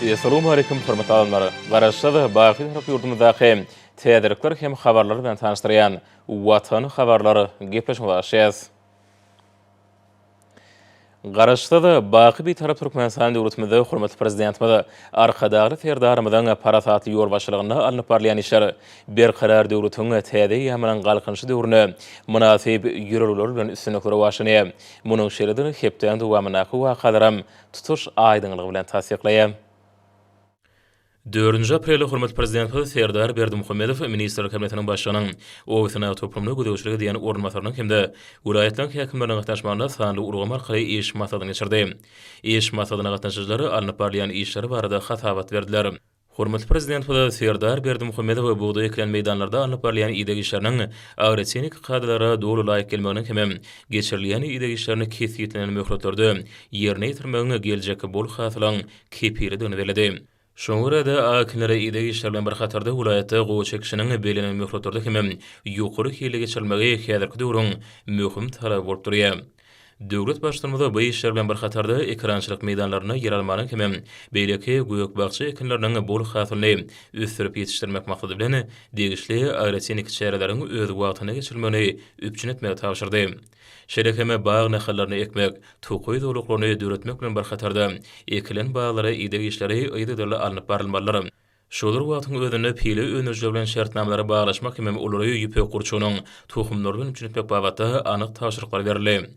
Essalawmaleýkim hormatly adamlar! Garaşsyz, baky Bitarap ýurdumyzdaky täzelikler hem habarlar bilen tanyşdyrýan Watan habarlar gepleşigimize başlaýarys. Garaşsyz, baky Bitarap Türkmenistan döwletimizde hormatly Prezidentimiz Arkadagly Serdarymyzyň parasatly ýolbaşçylygynda alnyp barylýan işler Berkarar döwletiň täze eýýamynyň Galkynyşy döwründe mynasyp ýörelgeler bilen üstünlikli rowaçlanýar. Munuň şeýledigini hepdäniň dowamyndaky wakalaram tutuş aýdyňlygy bilen tassyklaýar. Dördünji aprelde hormatly Prezidentimiz Serdar Berdimuhamedow Ministrler Kabinetiniň Başlygynyň oba-senagat toplumyna gözegçilik edýän orunbasarynyň hem-de welaýatlaryň häkimleriniň gatnaşmagynda sanly ulgam arkaly iş maslahatyny geçirdi. Iş maslahatyna gatnaşyjylar alnyp barylýan işler barada hasabat berdiler. Hormatly Prezidentimiz Serdar Berdimuhamedow bugdaý ekilen meýdanlarda alnyp barylýan ideg işleriniň agrotehniki kadalara doly laýyk gelmeginiň hemem geçirilýän ideg işlerini kesgitlenen möhletlerde ýerine ýetirmegiň geljekki bol hasylyň kepilidigini belledi. Şoňa görä-de, ak ekinlere ideg işleri bilen bir hatarda welaýatda gowaça ekişiniň bellenen möhletlerde hemem ýokary hilli geçirilmegi häzirki döwrüň möhüm talaby bolup durýar. Döwlet Baştutanymyz bu işler bilen bir hatarda ekerançylyk meýdanlarynda ýeralmanyň hemem beýleki gök-bakja ekinleriniň bol hasylyny ösdürip ýetişdirmek maksady bilen, degişli agrotehniki çäreleriň öz wagtynda geçirilmegini üpjün etmegi tabşyrdy. Şeýle hem bag nahallaryny ekmek, tokaý zolaklaryny döretmek bilen bir hatarda, ekilen baglara ideg işleri yzygiderli alnyp barylmalydyr. Şol bir wagtyň özünde pile öndürijiler bilen şertnamalary baglaşmak hemem olary ýüpek gurçugynyň tohumlary bilen üpjün etmek babatda anyk tabşyryklar berildi.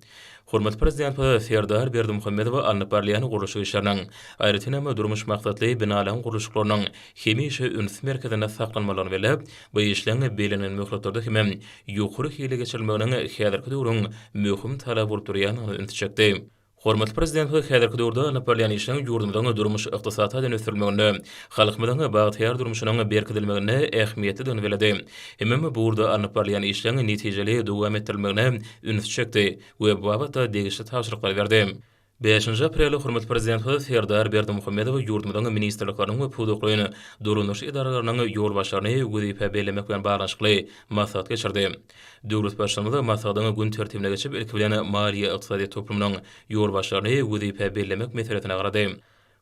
Hormatly Prezidentimiz Serdar Berdimuhamedowa alnyp barylýan gurluşyk işleriniň, aýratynam durmuş maksatly binalaryň gurluşyklarynyň hemişe üns merkezinde saklanmalydygyny belläp, bu işleň bellenen möhletlerde hemem ýokary hilli geçirilmeginiň häzirki döwrüň möhüm talaby bolup durýandygyna ünsi çekdi. Hormatly Prezidentimiz häzirki döwürde alnyp barylýan işleriň ýurdumyzyň durmuş-ykdysady taýdan ösdürilmeginde, halkymyzyň bagtyýar durmuşynyň berkidilmeginde ähmiýetlidigini belledi. Hemem bu ugurda alnyp barylýan işleriň netijeli dowam etdirilmegine ünsi çekdi we bu babatda degişli tabşyryklary berdi. Bäşinji aprelde hormatly Prezidentimiz Serdar Berdimuhamedow ýurdumyzyň ministrlikleriniň we pudaklaýyn dolandyryş edaralarynyň ýolbaşçylaryny wezipä bellemek bilen baglanyşykly maslahat geçirdi. Döwlet Baştutanymyz maslahatyň gün tertibine geçip, ilki bilen maliýe-ykdysadyýet toplumynyň ýolbaşçylaryny wezipä bellemek meselesine garady.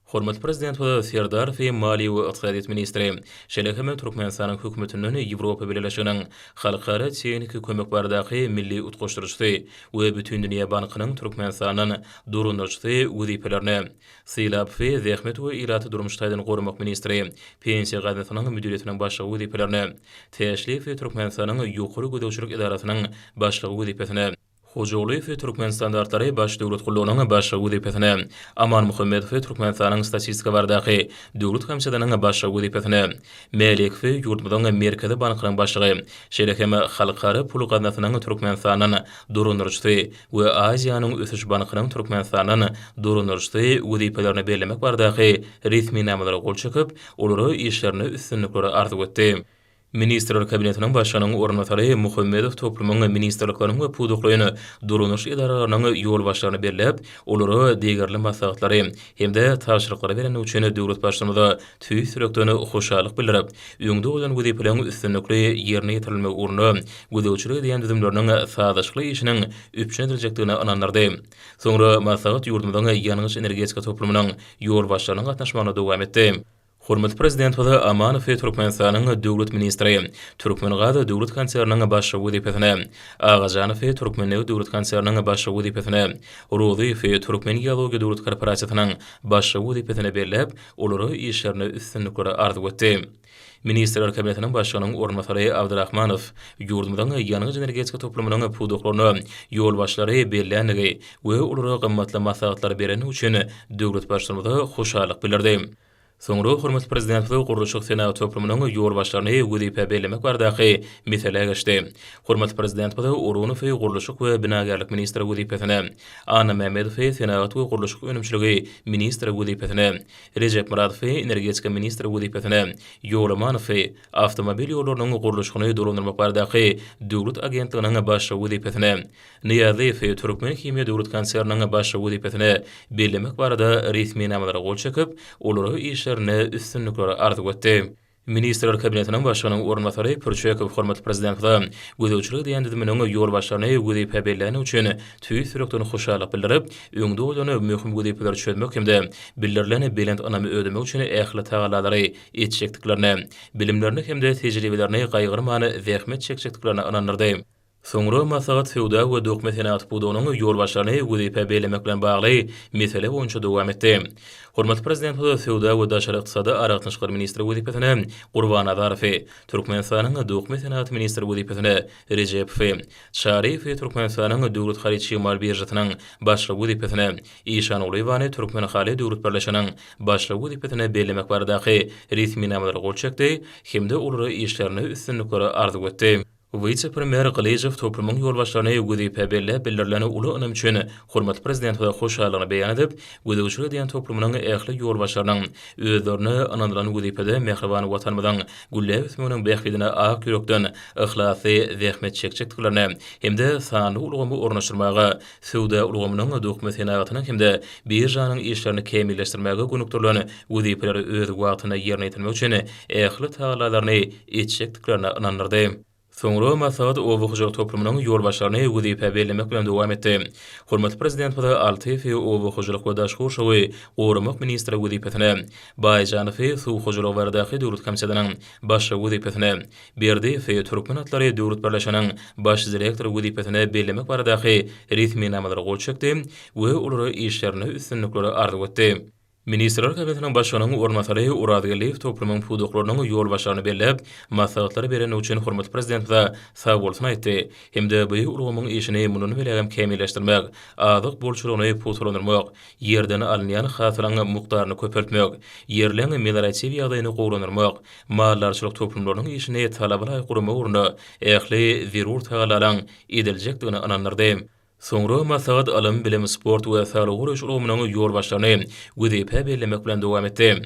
Hormatly Prezidentimiz Serdarowy maliýe we ykdysadyýet ministri, şeýle hem Türkmenistanyň Hökümetinden Ýewropa Bileleşiginiň Halkara tehniki kömek baradaky milli utgaşdyryjysy we Bütindünýä bankynyň Türkmenistandan dolandyryjysy wezipelerine, Sylapowy zähmet we ilaty durmuş taýdan goramak ministri, Pensiýa gaznasynyň müdiriýetiniň başlygy wezipelerine, Täşliýewi Türkmenistanyň Ýokary gözegçilik edarasynyň başlygy wezipesine, Hojagulyýewi Türkmenstandartlary baş döwlet gullugynyň başlygy wezipesine, Amanmuhammedowy Türkmenistanyň Statistika baradaky döwlet komitetiniň başlygy wezipesine, Mälikowy ýurdumyzyň Merkezi bankynyň başlygy, şeýle hem Halkara pul gaznasynyň Türkmenistandan dolandyryjysy we Aziýanyň ösüş bankynyň Türkmenistandan dolandyryjysy wezipelerine bellemek baradaky resminamalara gol çekip, olara işlerinde üstünlikleri arzuw etdi. Ministrler Kabinetiniň Başlygynyň orunbasary Muhammedow toplumyň ministrlikleriň we pudaklaýyn dolandyryş edaralarynyň ýolbaşçylaryny belläp, olara degerli maslahatlary hem-de tabşyryklary berendigi üçin döwlet Baştutanymyza tüýs ýürekden hoşallyk bildirip, öňde goýlan wezipeleriň üstünlikli ýerine ýetirilmegi ugrunda gözegçilik edýän düzümleriniň sazlaşykly işiniň üpjün ediljekdigine ynandyrdy. Soňra maslahat ýurdumyzyň ýangyç-energetika toplumynyň ýolbaşçylarynyň gatnaşmagynda dowam etdi. Hormatly Prezidentimiz Amanowy Türkmenistanyň döwlet ministri, Türkmengaz döwlet konserniniň başlygy wezipesine, Agajanowy Türkmennebit döwlet konserniniň başlygy wezipesine, Rozyýewi Türkmengeologiýa döwlet korporasiýasynyň başlygy wezipesine belläp, olara işlerinde üstünlikleri arzuw etdi. Ministrler Kabinetiniň Başlygynyň orunbasary Abdyrahmanow ýurdumyzyň ýangyç-energetika toplumynyň pudaklaryna ýolbaşçylary bellänligi we olara gymmatly maslahatlary berendigi üçin döwlet Baştutanymyza hoşallyk bildirdi. Soňra hormatly Prezidentimiz gurluşyk-senagat toplumynyň ýolbaşçylaryny wezipä bellemek baradaky meselä geçdi. Hormatly Prezidentimiz Orunowy gurluşyk we binagärlik ministri wezipesine, Annamämmedowy senagat we gurluşyk önümçiligi ministri wezipesine, Rejepmyradowy energetika ministri wezipesine, Ýolamanowy awtomobil ýollarynyň gurluşygyny dolandyrmak baradaky döwlet agentliginiň başlygy wezipesine, Nyýazowy Türkmenhimiýa döwlet konserniniň başlygy wezipesine bellemek barada resminamalara gol çekip, olara işlerinde üstünlikleri arzuw etdi. Ministrler Kabinetiniň Başlygynyň orunbasary Pürçekow hormatly Prezidentimize gözegçilik edýän düzüminiň ýolbaşçylaryny wezipä belläni üçin tüýs ýürekden hoşallyk bildirip, öňde goýlan möhüm wezipeleri çözmek hem-de bildirilen belent ynamy ödemek üçin ähli tagallalary etjekdiklerine, bilimlerini hem-de tejribelerini gaýgyrman zähmet çekjekdiklerine ynandyrdy. Soňra maslahat söwda we dokma senagaty pudagynyň ýolbaşçylaryny wezipä bellemek bilen bagly mesele boýunça dowam etdi. Hormatly Prezidentimiz söwda we daşary ykdysady aragatnaşyklar ministri wezipesine Gurbannazarowy, Türkmenistanyň dokma senagaty ministri wezipesine Rejepowy, Çaryýewi Türkmenistanyň Döwlet haryt-çig mal biržasynyň başlygy wezipesine, Işangulyýewany Türkmenhaly döwlet birleşiginiň başlygy wezipesine bellemek baradaky resminamalara gol çekdi hem-de olara işlerinde üstünlikleri arzuw etdi. Wise-premýer Gylyjow toplumyň ýolbaşçylaryny wezipä belläp bildirilen uly ynam üçin hormatly Prezidentimize hoşallygyny beýan edip, gözegçilik edýän toplumynyň ähli ýolbaşçylarynyň özlerine ynanylan wezipede mähriban Watanymyzyň gülläp ösmeginiň bähbidine ak ýürekden yhlasly zähmet çekjekdiklerine hem-de sanly ulgamy ornaşdyrmaga, söwda ulgamynyň, dokma senagatynyň hem-de biržanyň işlerini kämilleşdirmäge gönükdirilen wezipeleri öz wagtynda ýerine ýetirmek üçin ähli tagallalaryny etjekdiklerine ynandyrdy. Soňra maslahat oba hojalyk toplumynyň ýolbaşçylaryny wezipä bellemek bilen dowam etdi. Hormatly Prezidentimiz Altyýewi oba hojalyk we daşky gurşawy goramak ministri wezipesine, Baýjanowy suw hojalygy baradaky döwlet komitetiniň başlygy wezipesine, Berdiýewi Türkmen atlary döwlet birleşiginiň baş direktory wezipesine bellemek baradaky resminamalara gol çekdi we olara işlerinde üstünlikleri arzuw etdi. Ministrler Kabinetiniň Başlygynyň orunbasary Orazgeldiýew toplumyň pudaklarynyň ýolbaşçylaryny belläp, maslahatlary berendigi üçin hormatly Prezidentimize sagbolsun aýtdy hem-de bu ulgamyň işini mundan beýlägem kämilleşdirmek, azyk bolçulygyny pugtalandyrmak, ýerden alynýan hasylyň mukdaryny köpeltmek, ýerleň melioratiw ýagdaýyny gowulandyrmak, maldarçylyk toplumlarynyň işini talaba laýyk guramak ugrunda ähli zerur tagallalaryň ediljekdigine ynandyrdy. Soňra maslahat ylym, bilim, sport we saglygy goraýyş ulgamynyň ýolbaşçylaryny wezipä bellemek bilen dowam etdi.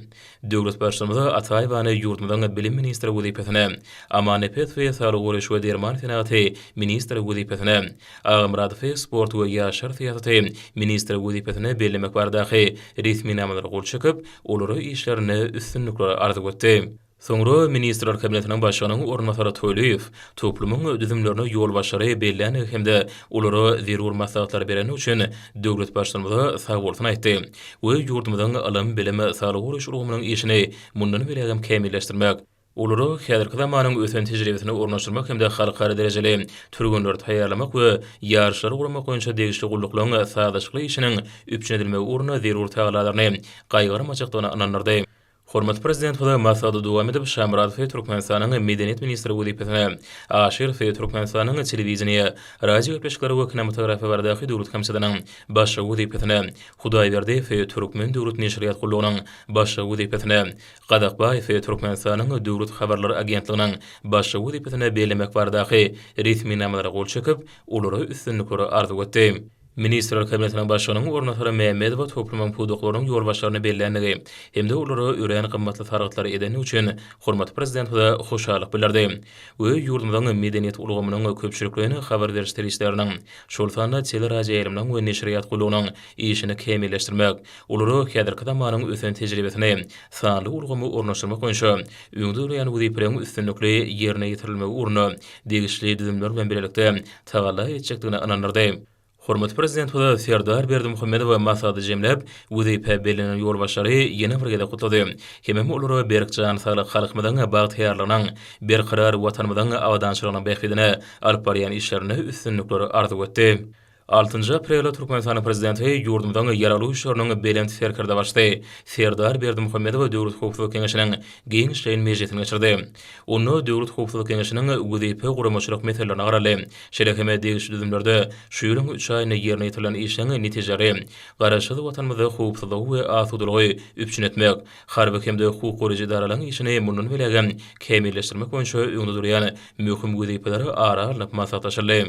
Döwlet Baştutanymyz Ataýewany ýurdumyzyň bilim ministri wezipesine, Amannepesowy saglygy goraýyş we derman senagaty ministri wezipesine, Agamyradowy sport we ýaşlar syýasaty ministri wezipesine bellemek baradaky resminamalara gol çekip, olara işlerinde üstünlikleri arzuw etdi. Soňra Ministrler Kabinetiniň Başlygynyň orunbasary Toýlyýew toplumyň düzümlerine ýolbaşçylary bellänligi hem-de olara zerur maslahatlary berendigi üçin döwlet Baştutanymyza sagbolsun aýtdy we ýurdumyzyň ylym, bilim, saglygy goraýyş ulgamynyň işini mundan beýlägem kämilleşdirmek, olara häzirki zamanyň ösen tejribesini ornaşdyrmak hem-de halkara derejeli türgenleri taýýarlamak we ýaryşlary guramak boýunça degişli gulluklaryň sazlaşykly işiniň üpjün edilmegi ugrunda zerur tagallalaryny gaýgyrmajakdygyna ynandyrdy. Hormatly Prezidentimiz maslahaty dowam edip, Şamyradowy Türkmenistanyň Medeniýet ministri wezipesine, Aşyrowy Türkmenistanyň Telewideniýe, radiogepleşikler we kinematografiýa baradaky döwlet komitetiniň başlygy wezipesine, Hudaýberdiýewi Türkmen döwlet neşirýat gullugynyň başlygy wezipesine, Gazakbaýewi Türkmenistanyň Döwlet habarlar agentliginiň başlygy wezipesine bellemek baradaky resminamalara gol çekip, olara üstünlikleri arzuw etdi. Ministrler Kabinetiniň Başlygynyň orunbasary Mämmedowa toplumyň pudaklarynyň ýolbaşçylaryny bellänligi hem-de olara örän gymmatly sargytlary edendigi üçin hormatly Prezidentimize hoşallyk bildirdi we ýurdumyzyň medeniýet ulgamynyň köpçülikleýin habar beriş serişdeleriniň, şol sanda teleradioýaýlymlaryň we neşirýat gullugynyň işini kämilleşdirmek, olara häzirki zamanyň ösen tejribesini, sanly ulgamy ornaşdyrmak boýunça öňde durýan wezipeleriň üstünlikli ýerine ýetirilmegi ugrunda degişli düzümler bilen bilelikde tagalla etjekdigine ynandyrdy. Hormatly Prezidentimiz Serdar Berdimuhamedow maslahaty jemläp, wezipä bellenen ýolbaşçylary ýene bir gezek gutlady hemem olara berk jan saglyk, halkymyzyň bagtyýarlygynyň, berkarar Watanymyzyň abadançylygynyň bähbidine alyp barýan işlerinde üstünlikleri arzuw etdi. Altynjy aprelde Türkmenistanyň Prezidenti, ýurdumyzyň Ýaragly Güýçleriniň Belent Serkerdebaşysy Serdar Berdimuhamedow Döwlet howpsuzlyk geňeşiniň giňişleýin mejlisini geçirdi. Onda Döwlet howpsuzlyk geňeşiniň wezipe-guramaçylyk meselelerine garaldy. Şeýle hem degişli düzümlerde şu ýylyň üç aýynda ýerine ýetirilen işleň netijeleri, Garaşsyz Watanymyzda howpsuzlygy we asudalygy üpjün etmek, harby hem-de hukuk goraýjy edaralaryň işini mundan beýlägem kämilleşdirmek boýunça öňde durýan möhüm wezipeler ara alnyp maslahatlaşyldy.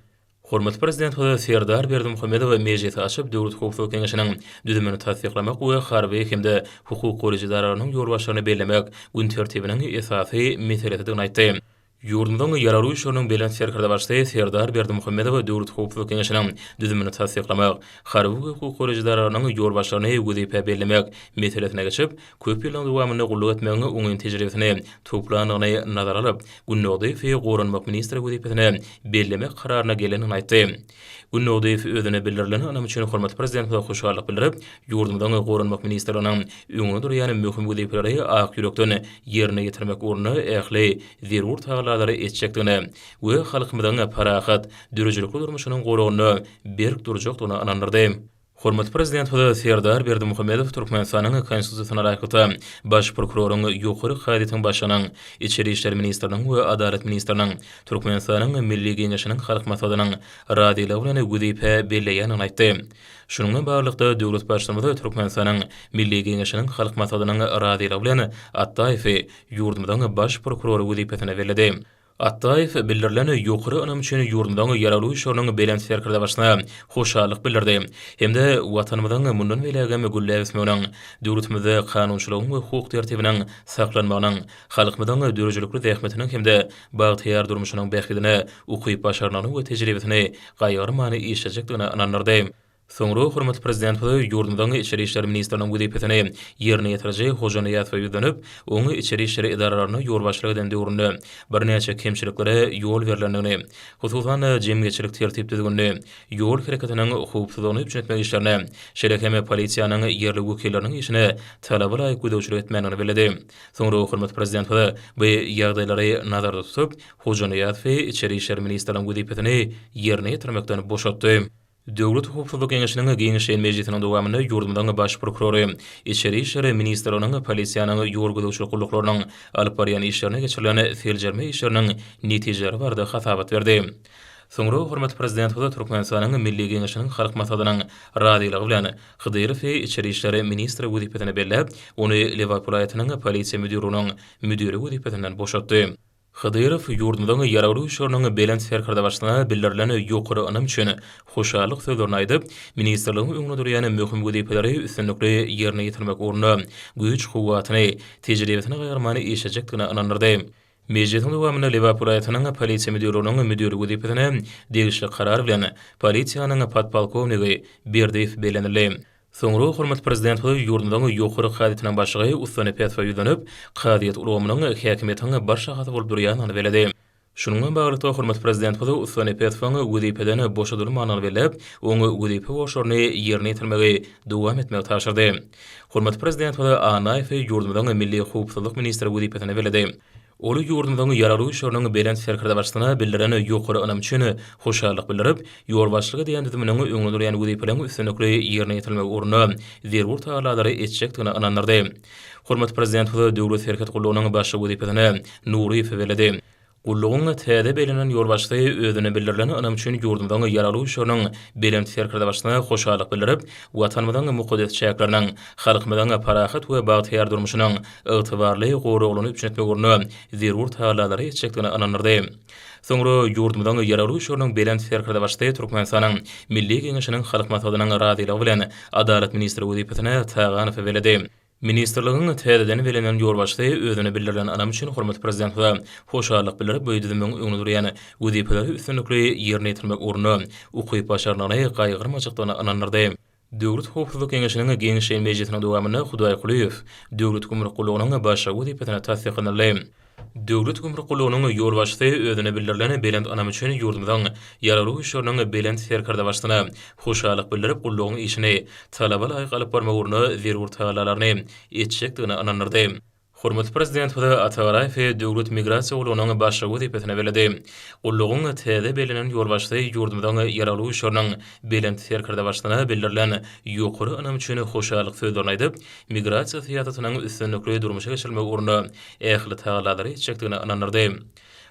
Hormatly Prezidentimiz Serdar Berdimuhamedow mejlisi açyp, Döwlet howpsuzlyk geňeşiniň düzümini tassyklamak we harby hem-de hukuk goraýjy edaralarynyň ýolbaşçylaryny bellemek gün tertibiniň esasy meselesidigini aýtdy. Ýurdumyzyň Ýaragly Güýçleriniň Belent Serkerdebaşysy Serdar Berdimuhamedow Döwlet howpsuzlyk geňeşiniň düzümini tassyklamak, harby we hukuk goraýjy edaralarynyň ýolbaşçylaryny wezipä bellemek meselesine geçip, köp ýyllaryň dowamynda gulluk etmegiň oňyn tejribesini toplandygyny nazara alyp, Gündogdyýewi goranmak ministri wezipesine bellemek kararyna gelendigini aýtdy. Gündogdyýew özüne bildirilen ynam üçin hormatly Prezidentimize hoşallyk bildirip, ýurdumyzyň Goranmak ministrliginiň öňünde durýan möhüm wezipeleri ak ýürekden ýerine ýetirmek ugrunda ähli zerur tagallalary etjekdigine we halkymyzyň parahat, döredijilikli durmuşynyň goragynda berk durjakdygyna ynandyrdy. Hormatly Prezidentimiz Serdar Berdimuhamedow Türkmenistanyň Konstitusiýasyna laýyklykda, Baş prokuroryň, Ýokary kazyýetiň başlygynyň, Içeri işler ministriniň we Adalat ministriniň, Türkmenistanyň Milli Geňeşiniň Halk Maslahatynyň razylygy bilen wezipä belleýändigini aýtdy. Şunuň bilen baglylykda, döwlet Baştutanymyz Türkmenistanyň Milli Geňeşiniň Halk Maslahatynyň razylygy bilen Atdaýewi ýurdumyzyň Baş prokurory wezipesine belledi. Atdaýew bildirilen ýokary ynam üçin ýurdumyzyň Ýaragly Güýçleriniň Belent Serkerdebaşyna hoşallyk bildirdi hem-de Watanymyzyň mundan beýlägem gülläp ösmeginiň, döwletimizde kanunçylygyň we hukuk tertibiniň saklanmagynyň, halkymyzyň döredijilikli zähmetiniň hem-de bagtyýar durmuşynyň bähbidine ukyp-başarnygyny we tejribesini gaýgyrman işlejekdigine ynandyrdy. Soňra hormatly Prezidentimiz ýurdumyzyň içeri işler ministriniň wezipesini ýerine ýetiriji Hoja Nyýazowa ýüzlenip, oňa içeri işler edaralaryna ýolbaşçylyk eden döwründe birnäçe kemçiliklere ýol berlendigini, hususan-da, jemgyýetçilik tertip-düzgünini, ýol hereketiniň howpsuzlygyny üpjün etmek işlerine, şeýle hem polisiýanyň ýerli wekilleriniň işine talaba laýyk gözegçilik etmändigini belledi. Soňra hormatly Prezidentimiz bu ýagdaýlary nazarda tutup, Hoja Nyýazowy içeri işler ministriniň wezipesini ýerine ýetirmekden boşatdy. Döwlet howpsuzlyk geňeşiniň giňişleýin mejlisiniň dowamynda ýurdumyzyň Baş prokurory Içeri işler ministrliginiň, polisiýanyň, ýol gözegçilik gulluklarynyň alyp barýan işlerine geçirilen seljerme işleriniň netijeleri barada hasabat berdi. Soňra hormatly Prezidentimiz Türkmenistanyň Milli Geňeşiniň Halk Maslahatynyň razylygy bilen Hydyrowy içeri işler ministri wezipesine belläp, ony Lebap welaýatynyň Polisiýa müdirliginiň müdiri wezipesinden boşatdy. Hydyrow ýurdumyzyň Ýaragly Güýçleriniň Belent Serkerdebaşysyna bildirilen ýokary ynam üçin hoşallyk sözlerini aýdyp, ministrligiň öňünde durýan möhüm wezipeleri üstünlikli ýerine ýetirmek ugrunda güýç-kuwwatyny, tejribesini gaýgyrman işlejekdigine ynandyrdy. Mejlisiň dowamynda Lebap welaýatynyň Polisiýa müdirliginiň müdiri wezipesine degişli karar bilen polisiýanyň podpolkownigi Berdiýew bellenildi. Soňra hormatly Prezidentimiz ýurdumyzyň Ýokary kazyýetiniň başlygy Ussa Nepesowa ýüzlenip, kazyýet ulgamynyň häkimiýetiň bir şahasy bolup durýandygyny belledi. Şunuň bilen baglylykda, hormatly Prezidentimiz Ussa Nepesowyň wezipeden boşadylmandygyny belläp, oňa wezipe borçlaryny ýerine ýetirmegi dowam etmegi tabşyrdy. Hormatly Prezidentimiz Annaýewi ýurdumyzyň Milli howpsuzlyk ministri wezipesine belledi. Ol ýurdumyzyň Ýaragly Güýçleriniň Belent Serkerdebaşysyna bildiren ýokary ynam üçin hoşallyk bildirip, ýolbaşçylyk edýän düzüminiň öňünde durýan wezipeleriň üstünlikli ýerine ýetirilmegi ugrunda zerur tagallalary etjekdigine ynandyrdy. Hormatly Prezidentimiz Döwlet serhet gullugynyň başlygy wezipesine Nuryýewi belledi. Gullugyň täze bellenen ýolbaşçysy özüne bildirilen ynam üçin ýurdumyzyň Ýaragly Güýçleriniň Belent Serkerdebaşysyna hoşallyk bildirip, Watanymyzyň mukaddes çäkleriniň, halkymyzyň parahat we bagtyýar durmuşynyň ygtybarly goraglygyny üpjün etmek ugrunda zerur tagallalary etjekdigine ynandyrdy. Soňra ýurdumyzyň Ýaragly Güýçleriniň Belent Serkerdebaşysy Türkmenistanyň Milli Geňeşiniň Halk Maslahatynyň razylygy bilen Adalat ministri wezipesine Taganowy belledi. Ministrligiň täzeden bellenen ýolbaşçysy özüne bildirilen ynam üçin hormatly Prezidentimize hoşallyk bildirip, bu düzümiň öňünde durýan wezipeleri üstünlikli ýerine ýetirmek ugrunda ukyp-başarnygyny gaýgyrmajakdygyna ynandyrdy. Döwlet howpsuzlyk geňeşiniň giňişleýin mejlisiniň dowamynda Hudaý Kulyýew Döwlet gümrük gullugynyň başlygy wezipesine tassyklanyldy. Döwlet gümrük gullugynyň ýolbaşçysy özüne bildirilen belent ynam üçin ýurdumyzyň Ýaragly Güýçleriniň Belent Serkerdebaşysyna hoşallyk bildirip, gullugyň işini talaba laýyk alyp barmak ugrunda zerur tagallalaryny etjekdigine ynandyrdy. Hormatly Prezidentimiz Ata Garaýewi Döwlet migrasiýa gullugynyň başlygy wezipesine belledi. Gullugyň täze bellenen ýolbaşçysy ýurdumyzyň Ýaragly Güýçleriniň Belent Serkerdebaşysyna bildirilen ýokary ynam üçin hoşallyk sözlerini aýdyp, migrasiýa syýasatynyň üstünlikli durmuşa geçirilmegi ugrunda ähli tagallalary etjekdigine ynandyrdy.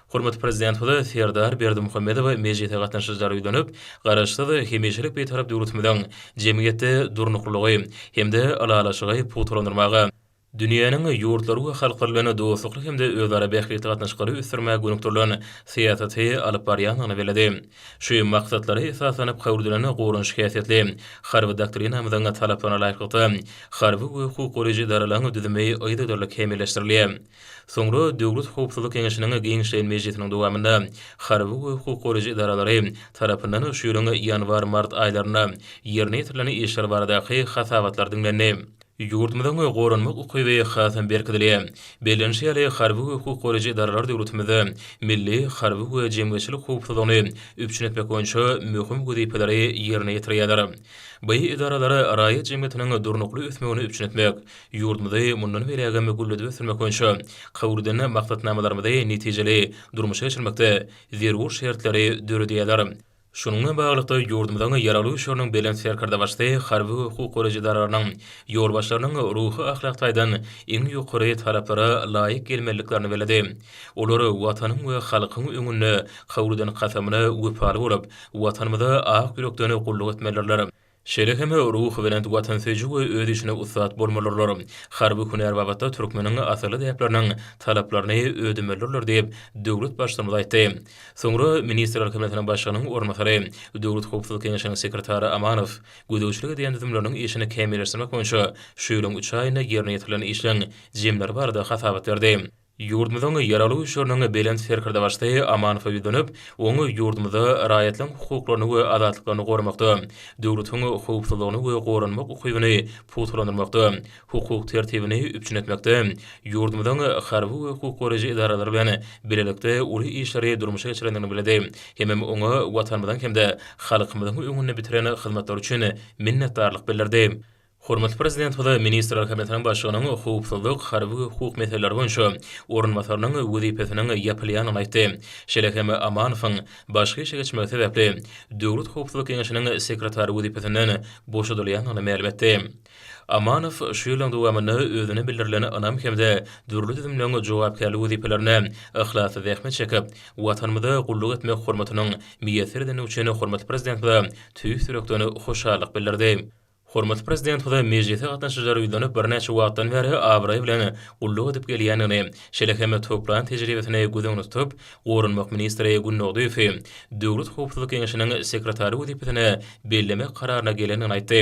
Hormatly Prezidentimiz Serdar Berdimuhamedow mejlise gatnaşyjylara ýüzlenip, Garaşsyz, hemişelik Bitarap döwletimiziň jemgyýetde durnuklylygy hem-de ylalaşygy pugtalandyrmaga, Dünýäniň ýurtlary we halklary bilen dostlukly hem-de özara bähbitli gatnaşyklary ösdürmäge gönükdirilen syýasaty alyp barýandygyny belledi. Şu maksatlara esaslanyp kabul edilen goranyş häsiýetli Harby doktrinamyzyň talaplaryna laýyklykda, harby we hukuk goraýjy edaralaryň düzümi yzygiderli kämilleşdirilýär. Soňra Döwlet howpsuzlyk geňeşiniň giňişleýin mejlisiniň dowamynda harby we hukuk goraýjy edaralary tarapyndan şu ýylyň ýanwar-mart aýlarynda ýerine ýetirilen işler baradaky hasabatlar diňlendi. Ýurdumyzyň goranmak ukyby hasam berkidilýär. Bellenişi ýaly, harby we hukuk goraýjy edaralar döwletimizde milli, harby we jemgyýetçilik howpsuzlygyny üpjün etmek boýunça möhüm wezipeleri ýerine ýetirýärler. Bu edaralar raýat jemgyýetiniň durnukly ösmegini üpjün etmek, ýurdumyzy mundan beýlägem gülledip ösdürmek boýunça kabul eden maksatnamalarymyzy netijeli durmuşa geçirmekde zerur şertleri döredýärler. Şunuň bilen baglylykda, ýurdumyzyň Ýaragly Güýçleriniň Belent Serkerdebaşysy harby we hukuk goraýjy edaralarynyň ýolbaşçylarynyň ruhy-ahlak taýdan iň ýokary talaplara laýyk gelmeliliklerini belledi. Olar Watanyň we halkyň öňünde kabul eden kasamyna wepaly bolup, Watanymyza ak ýürekden gulluk etmelidirler. Şeýle hem ruhubelent watansöýüji we öz işine ussat bolmalydyrlar. Harby hünär babatda türkmeniň asylly däpleriniň talaplaryny ödemelidirler diýip, döwlet Baştutanymyz aýtdy. Soňra Ministrler Kabinetiniň Başlygynyň orunbasary, Döwlet howpsuzlyk geňeşiniň sekretary Amanow gözegçilik edýän düzümleriniň işini kämilleşdirmek boýunça şu ýylyň üç aýynda ýerine ýetirilen işleň jemleri barada hasabat berdi. Ýurdumyzyň Ýaragly Güýçleriniň Belent Serkerdebaşysy Amanowa ýüzlenip, oňa ýurdumyzda raýatlaryň hukuklaryny we azatlyklaryny goramakda, döwletiň howpsuzlygyny we goranmak ukybyny pugtalandyrmakda, hukuk tertibini üpjün etmekde ýurdumyzyň harby we hukuk goraýjy edaralary bilen bilelikde uly işleri durmuşa geçirendigini belledi hemem oňa Watanymyzyň hem-de halkymyzyň öňünde bitiren hyzmatlary üçin minnetdarlyk bildirdi. Hormatly Prezidentimize Ministrler Kabinetiniň Başlygynyň howpsuzlyk, harby we hukuk meseleleri boýunça orunbasarynyň wezipesiniň ýapylýandygyny aýtdy. Şeýle hem Amanowyň başga işe geçmegi sebäpli, Döwlet howpsuzlyk geňeşiniň sekretary wezipesinden boşadylýandygyny mälim etdi. Amanow şu ýylyň dowamynda özüne bildirilen ynam hem-de dürli düzümleň jogapkärli wezipelerinde yhlasly zähmet çekip, Watanymyza gulluk etmek hormatynyň miýesser edendigi üçin hormatly Prezidentimize tüýs ýürekden hoşallyk bildirdi. Hormatly Prezidentimize mejlise gatnaşyjylara ýüzlenip, birnäçe wagtdan bäri abraý bilen gulluk edip gelýändigini, şeýle hem toplan tejribesini göz öňünde tutup, Goranmak ministri Gündogdyýewi Döwlet howpsuzlyk geňeşiniň sekretary wezipesine bellemek kararyna gelendigini aýtdy.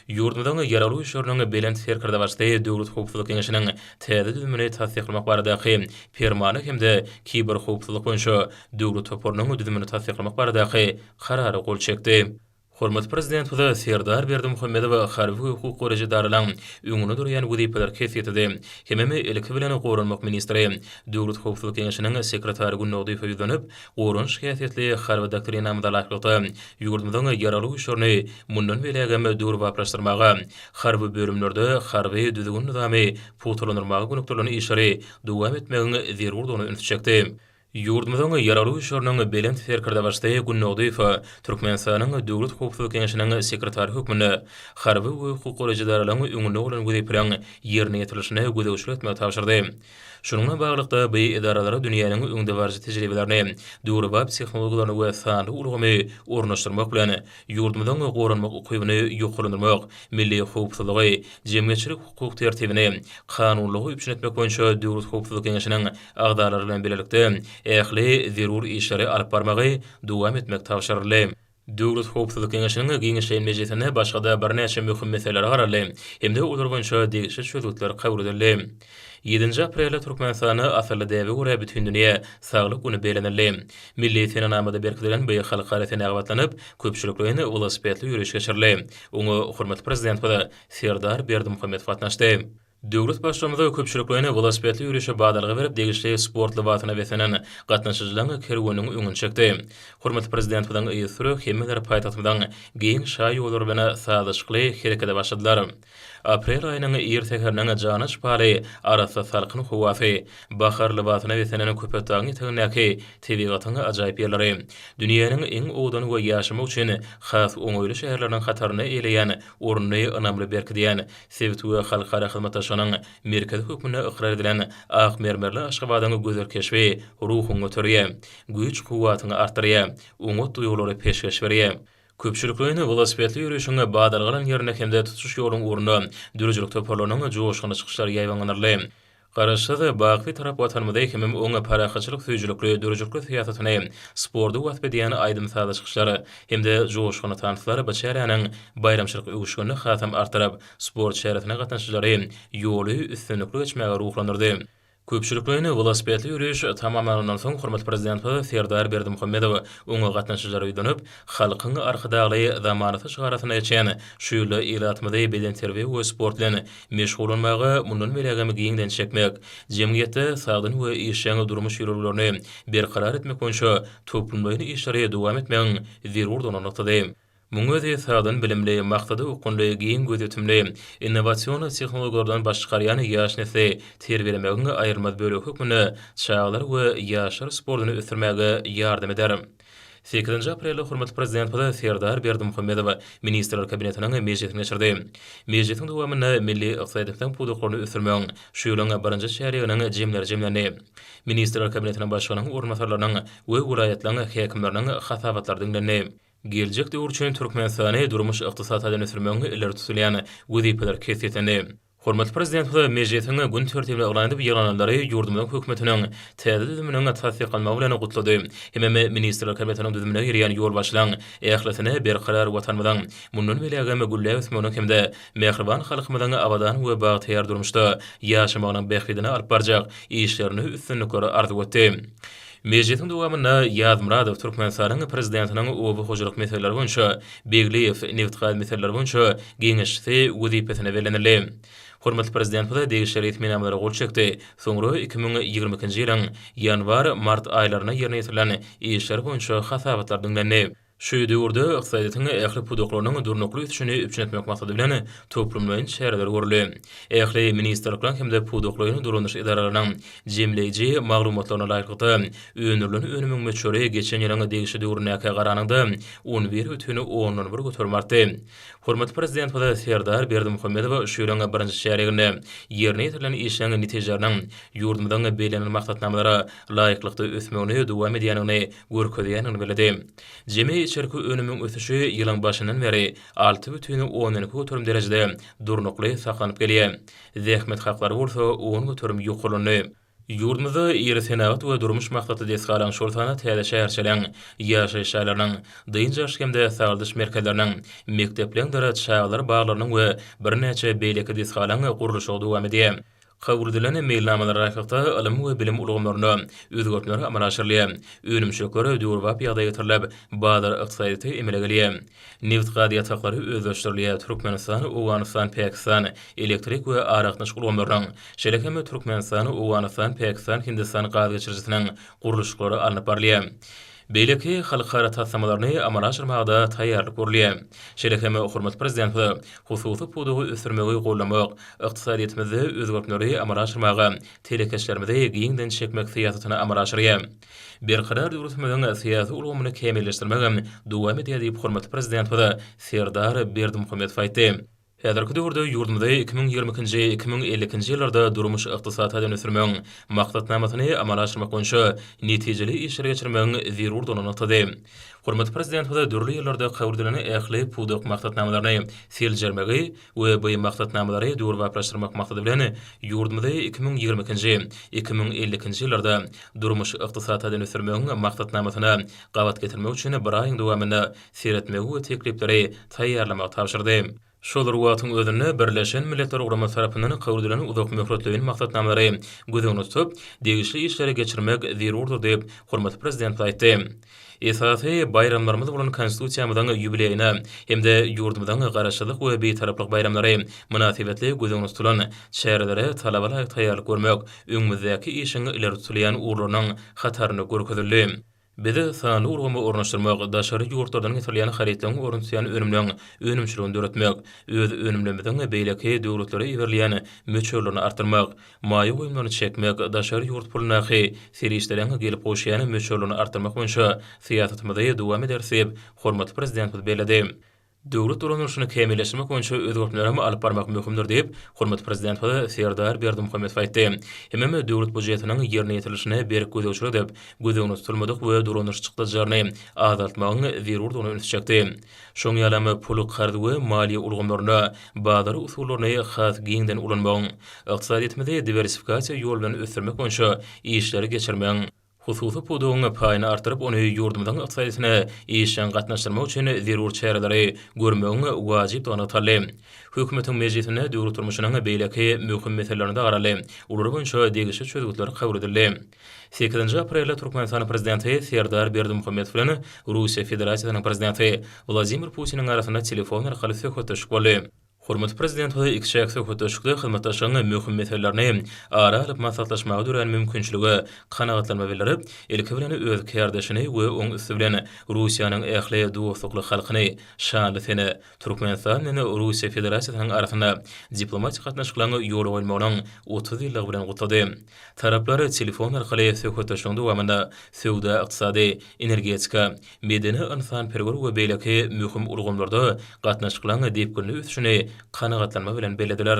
Ýurdumyzyň Ýaragly Güýçleriniň Belent Serkerdebaşysy Döwlet howpsuzlyk geňeşiniň täze düzümini tassyklamak baradaky Permana hem-de Kiberhowpsuzlyk boýunça döwlet toparynyň düzümini tassyklamak baradaky Karara gol çekdi. Hormatly Prezidentimiz Serdar Berdimuhamedow harby we hukuk goraýjy edaralaryň öňünde durýan wezipeleri kesgitledi. Hemem ilki bilen Goranmak ministri, Döwlet howpsuzlyk geňeşiniň sekretary Gündogdyýewe ýüzlenip, goranyş häsiýetli Harby doktrinamyza laýyklykda, ýurdumyzyň Ýaragly Güýçlerini mundan beýlägem döwrebaplaşdyrmaga, harby bölümlerde harby düzgün-nyzamy pugtalandyrmaga gönükdirilen işleri dowam etmegiň zerurdygyna ünsi çekdi. Ýurdumyzyň Ýaragly Güýçleriniň Belent Serkerdebaşysy Gündogdyýew Türkmenistanyň Döwlet howpsuzlyk geňeşiniň sekretary hökmünde harby we hukuk goraýjy edaralaryň öňünde bolan wezipeleriň ýerine ýetirilişine gözegçilik etmegi tabşyrdy. Şunuň bilen baglylykda, bu edaralara dünýäniň öňdebaryjy tejribelerini, döwrebap tehnologiýalaryny we sanly ulgamy ornaşdyrmak bilen, ýurdumyzyň goranmak ukybyny ýokarlandyrmak, milli howpsuzlygy, jemgyýetçilik-hukuk tertibini, kanunylygy üpjün etmek boýunça Döwlet howpsuzlyk geňeşiniň agzalary bilen bilelikde ähli zerur işleri alyp barmagy dowam etmek tabşyryldy. Döwlet howpsuzlyk geňeşiniň giňişleýin mejlisinde başga-da birnäçe möhüm meselelere garaldy hem-de olar boýunça degişli çözgütler kabul edildi. Ýedinji aprelde Türkmenistanda asylly däbe görä Bütindünýä saglyk güni bellenildi. Milli senenamada berkidilen bu halkara senä gabatlanyp, köpçülikleýin welosipedli ýöriş geçirildi. Oňa hormatly Prezidentimiz Serdar Berdimuhamedow gatnaşdy. Döwlet Baştutanymyz köpçülikleýin welosipedli ýörişe badalga berip, degişli sport lybasyna beslenen gatnaşyjylaryň kerweniniň öňüni çekdi. Hormatly Prezidentimiziň yzysüre hemmeler paýtagtymyzyň giň şaýollary bilen sazlaşykly herekete başladylar. Aprel aýynyň ir säheriniň jana şypaly arassa salkyn howasy, bahar lybasyna beslenen Köpetdagyň etegindäki tebigatyň ajaýyp ýerleri, dünýäniň iň owadan we ýaşamak üçin has oňaýly şäherleriniň hatarynda eýeleýän ornuny ynamly berkidýän sebit we halkara hyzmatdaşlygynyň merkezi hökmünde ykrar edilen ak mermerli Aşgabadyň gözel keşbi ruhuňy göterýär, güýç-kuwwatyňy artdyrýar, oňat duýgulary peşgeş berýär. Köpçülikleýin welosipedli ýörişiň badalga alan ýerinde hem-de tutuş ýoluň ugrunda döredijilik toparlarynyň joşgunly çykyşlary ýaýbaňlandyryldy. Garaşsyz, baky Bitarap Watanymyzy hemem oň parahatçylyk söýüjilikli, döredijilikli syýasatyny sporda wasp edýän aýdym-sazly çykyşlar hem-de joşgunly tanslar bu çäräniň baýramçylyk öwüşginini hasam artdyryp, sport çäresine gatnaşyjylary ýoly üstünlikli geçmäge ruhlandyrdy. Köpçülikleýin welosipedli ýöriş tamamlanandan soň, hormatly Prezidentimiz Serdar Berdimuhamedow oňa gatnaşyjylara ýüzlenip, Halkyň Arkadagly zamanasy şygarasynda geçen şu ýylda ilatymyzy bedenterbiýe we sport bilen meşgullanmaga mundan beýlägem giňden çekmek, jemgyýetde sagdyn we işjeň durmuş ýörelgelerini berkarar etmek boýunça toplumlaýyn işleri dowam etmegiň zerurdygyny nygtady. Munuň özi sagdyn bilimli, maksada okgunly, giň gözýetimli, innowasion tehnologiýalardan baş çykarýan ýaş nesli terbiýelemegiň aýrylmaz bölegi hökmünde çagalar we ýaşlar sportuny ösdürmäge ýardam eder. Sekizinji aprelde hormatly Prezidentimiz Serdar Berdimuhamedow Ministrler Kabinetiniň mejlisini geçirdi. Mejlisiň dowamynda milli ykdysadyýetimiziň pudaklaryny ösdürmegiň şu ýylyň birinji çärýeginiň jemleri jemlendi. Ministrler Kabinetiniň Başlygynyň orunbasarlarynyň we welaýatlaryň häkimleriniň hasabatlary diňlendi. Geljek döwür üçin Türkmenistany durmuş-ykdysady taýdan ösdürmegiň ileri tutulýan wezipeleri kesgitlendi. Hormatly Prezidentimiz mejlisiň gün tertibini yglan edip, ýygnananlary ýurdumyzyň Hökümetiniň täze düzüminiň tassyklanmagy bilen gutlady hemem Ministrler Kabinetiniň düzümine girýän ýolbaşçylaryň ählisine berkarar Watanymyzyň mundan beýlägem gülläp ösmeginiň hem-de mähriban halkymyzyň abadan we bagtyýar durmuşda ýaşamagynyň bähbidine alyp barjak işlerinde üstünlikleri arzuw etdi. Mejlisiň dowamynda Ýazmyradow Türkmenistanyň Prezidentiniň oba hojalyk meseleleri boýunça Begliýew nebitgaz meseleleri boýunça geňeşçisi wezipesine bellenildi. Hormatly Prezidentimiz degişli resminamalara gol çekdi, soňra 2022-nji ýylyň ýanwar, mart aýlarynda ýerine ýetirilen işler boýunça hasabatlar diňlendi. Şu döwürde ykdysadyýetiň ähli pudaklarynyň durnukly ösüşini üpjün etmek maksady bilen, toplumlaýyn çäreler görüldi. Ähli ministrlikleriň hem-de pudaklaýyn dolandyryş edaralarynyň jemleýji maglumatlaryna laýyklykda, öndürilen önümiň möçberi geçen ýylyň degişli döwründäkä garanyňda 11,1 göterim artdy. Hormatly Prezidentimiz Serdar Berdimuhamedow şu ýylyň birinji çärýeginde ýerine ýetirilen işleň netijeleriniň ýurdumyzyň bellenen maksatnamalara laýyklykda ösmegini dowam edýändigini görkezýändigini belledi. Jemi içerki önümiň ösüşi ýylyň başyndan bäri 6,2 göterim derejede durnukly saklanyp gelýär. Zähmet haklary bolsa 10 göterim ýokarlandy. Ýurdumyzda iri senagat we durmuş maksatly desgalaryň, şol sanda täze şäherçeleriň, ýaşaýyş jaýlarynyň, dynç alyş hem-de sagaldyş merkezleriniň, mekdepleňdir çagalar baglarynyň we birnäçe beýleki desgalaryň gurluşygy dowam edýär. Kabul edilen meýilnamalara laýyklykda, ylym we bilim ulgamlarynda özgertmeler amala aşyrylýar, önümçilikler döwrebap ýagdaýa getirilip, bazar ykdysadyýeti emele gelýär. Nebit-gaz ýataklary özleşdirilýär, Türkmenistan, Owganystan, Pakistan elektrik we aragatnaşyk ulgamlarynyň, şeýle hem Türkmenistan, Owganystan, Pakistan, Hindistan gaz geçirijisiniň gurluşyklary alnyp barylýar. Beýleki halkara taslamalaryny amala aşyrmaga-da taýýarlyk görülýär. Şeýle hem hormatly Prezidentimiz hususy pudagy ösdürmegi goldamak, ykdysadyýetimizde özgertmeleri amala aşyrmaga telekeçilerimizi giňden çekmek syýasatyny amala aşyrýar. Berkarar döwletimiziň syýasy ulgamyny kämilleşdirmek hem dowam edýär diýip, hormatly Prezidentimiz Serdar Berdimuhamedow aýtdy. Häzirki döwürde ýurdumyzy 2022-nji, 2052-nji ýyllarda durmuş-ykdysady taýdan ösdürmegiň Maksatnamasyny amala aşyrmak boýunça netijeli işleri geçirmegiň zerurdygyny nygtady. Hormatly Prezidentimiz dürli ýyllarda kabul edilen ähli pudak maksatnamalaryny seljermegi we bu maksatnamalary döwrebaplaşdyrmak maksady bilen, ýurdumyzy 2022-nji, 2052-nji ýyllarda durmuş-ykdysady taýdan ösdürmegiň Maksatnamasyna gabat getirmek üçin bir aýyň dowamynda seretmegi we teklipleri taýýarlamagy tabşyrdy. Şol bir wagtyň özünde, Birleşen Milletler Guramasy tarapyndan kabul edilen uzak möhletleýin maksatnamalary göz öňünde tutup, degişli işleri geçirmek zerurdyr diýip, hormatly Prezidentimiz aýtdy. Esasy baýramlarymyz bolan Konstitusiýamyzyň ýubileýine hem-de ýurdumyzyň Garaşsyzlyk we Bitaraplyk baýramlary mynasybetli göz öňünde tutulan çärelere talaba laýyk taýýarlyk görmek öňümizdäki işiň ileri tutulýan ugurlarynyň hatarynda görkezildi. Biz sanly ulgamy ornaşdyrmak, daşary ýurtlardan getirilýän harytlaryň ornuny tutýan önümleň önümçiligini döretmek, öz önümlerimiziň beýleki döwletlere iberilýän möçberlerini artdyrmak, maýa goýumlaryny çekmek, daşary ýurt pulundaky serişdeleriň gelip gowuşýan möçberlerini artdyrmak boýunça syýasatymyzy dowam ederis diýip, hormatly Prezidentimiz belledi. Döwlet dolandyryşyny kämilleşdirmek boýunça özgertmelerem alyp barmak möhümdir diýip, hormatly Prezidentimiz Serdar Berdimuhamedow aýtdy. Hemem döwlet býujetiniň ýerine ýetirilişine berk gözegçilik edip, göz öňünde tutulmadyk we dolandyryş çykdajylaryny azaltmagyň zerurdygyna ünsi çekdi. Şoň ýalam pul-karz we maliýe ulgamlarynda bazar usullaryny has giňden ulanmagyň, ykdysadyýetimizi diwersifikasiýa ýoly bilen ösdürmek boýunça işleri geçirmegiň, Hususy pudagyň paýyny artdyryp, ony ýurdumyzyň ykdysadyýetine işjeň gatnaşdyrmak üçin zerur çäreleri görmegiň wajypdygy nygtaldy. Hökümetiň mejlisinde döwlet durmuşynyň beýleki möhüm meselelerine-de garaldy, olar boýunça degişli çözgütler kabul edildi. Sekizinji aprelde Türkmenistanyň Prezidenti Serdar Berdimuhamedow bilen Russiýa Federasiýasynyň Prezidenti Wladimir Putiniň arasynda telefon arkaly söhbetdeşlik boldy. Hormatly Prezidentimiz ikiçäk söhbetdeşlikde hyzmatdaşlygyň möhüm meselelerini ara alyp maslahatlaşmaga dörän mümkinçilige kanagatlanma bildirip, ilki bilen öz kärdeşini we oň üsti bilen Russiýanyň ähli dostlukly halkyny şanly sene, Türkmenistan bilen Russiýa Federasiýasynyň arasynda diplomatik gatnaşyklaryň ýola goýulmagynyň 30 ýyllygy bilen gutlady. Taraplar telefon arkaly söhbetdeşligiň dowamynda söwda-ykdysady, energetika, medeni-ynsanperwer we beýleki möhüm ulgamlarda gatnaşyklaryň depginli ösüşini kanagatlanma bilen bellediler.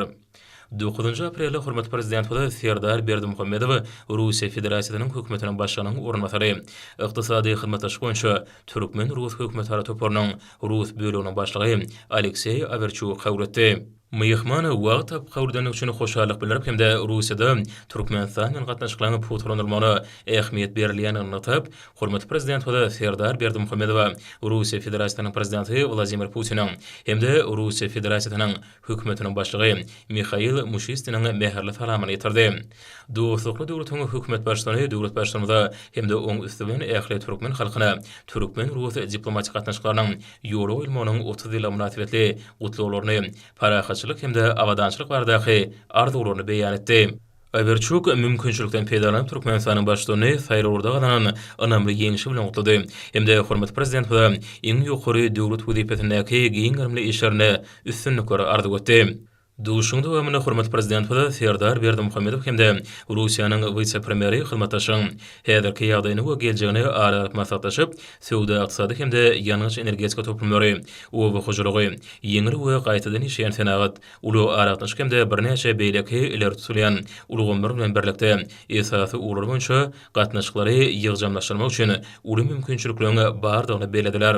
Dokuzynjy aprelde hormatly Prezidentimiz Serdar Berdimuhamedow Russiýa Federasiýasynyň Hökümetiniň Başlygynyň orunbasary, Ykdysady hyzmatdaşlyk boýunça türkmen-rus hökümetara toparynyň rus böleginiň başlygy Alekseý Awerçugy kabul etdi. Myhman wagt tapyp kabul edendigi üçin hoşallyk bildirip hem-de Russiýada Türkmenistan bilen gatnaşyklaryň pugtalandyrylmagyna ähmiýet berilýändigini nygtap, hormatly Prezidentimiz Serdar Berdimuhamedowa Russiýa Federasiýasynyň Prezidenti Wladimir Putiniň hem-de Russiýa Federasiýasynyň Hökümetiniň Başlygy Mihail Muşistiniň mähirli salamyny ýetirdi. Dostlukly döwletiň Hökümet Baştutany döwlet Baştutanymyza hem-de oň üsti bilen ähli türkmen halkyna türkmen-rus diplomatik gatnaşyklarynyň ýola goýulmagynyň 30 ýyllygy mynasybetli gutlaglaryny, parahatçylyk hem-de abadançylyk baradaky arzuwlaryny beýan etdi. Awerçuk mümkinçilikden peýdalanyp, Türkmenistanyň Baştutanyny saýlawlarda gazanan ynamly ýeňşi bilen gutlady hem-de hormatly Prezidentimize iň ýokary döwlet wezipesindäki giň gerimli işlerinde üstünlikleri arzuw etdi. Duşuşygyň dowamynda hormatly Prezidentimiz Serdar Berdimuhamedow hem-de Russiýanyň wise-premýeri hyzmatdaşlygyň häzirki ýagdaýyny we geljegini ara alyp maslahatlaşyp, söwda-ykdysady hem-de ýangyç-energetika toplumlary, oba hojalygy, ýeňil we gaýtadan işleýän senagat, ulag-aragatnaşyk hem-de birnäçe beýleki ileri tutulýan ulgamlar bilen birlikde, esasy ugurlar boýunça gatnaşyklary ýygjamlaşdyrmak üçin uly mümkinçilikleriň bardygyny bellediler.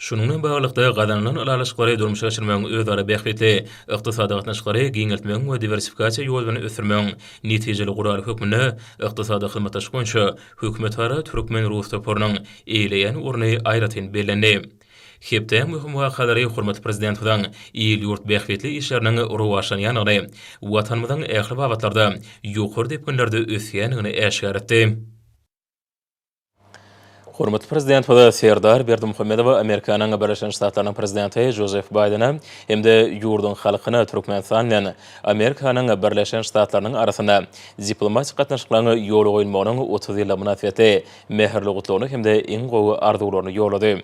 Şunuň bilen baglylykda, gazanylan ylalaşyklary durmuşa geçirmegiň özara bähbitli ykdysady gatnaşyklary giňeltmegiň we diwersifikasiýa ýoly bilen ösdürmegiň netijeli guraly hökmünde ykdysady hyzmatdaşlyk boýunça hökümetara türkmen-rus toparynyň eýeleýän orny aýratyn bellendi. Hepdäň möhüm wakalary hormatly Prezidentimiziň il-ýurt bähbitli işleriniň rowaçlanýandygyny, Watanymyzyň ähli babatlarda ýokary depginlerde ösýändigini äşgär etdi. Hormatly Prezidentimiz Serdar Berdimuhamedow Amerikanyň Birleşen Ştatlarynyň Prezidenti Jozef Baýdene hem-de ýurduň halkyna Türkmenistan bilen Amerikanyň Birleşen Ştatlarynyň arasynda diplomatik gatnaşyklaryň ýola goýulmagynyň 30 ýyllygy mynasybetli mähirli gutlagyny hem-de iň gowy arzuwlaryny ýollady.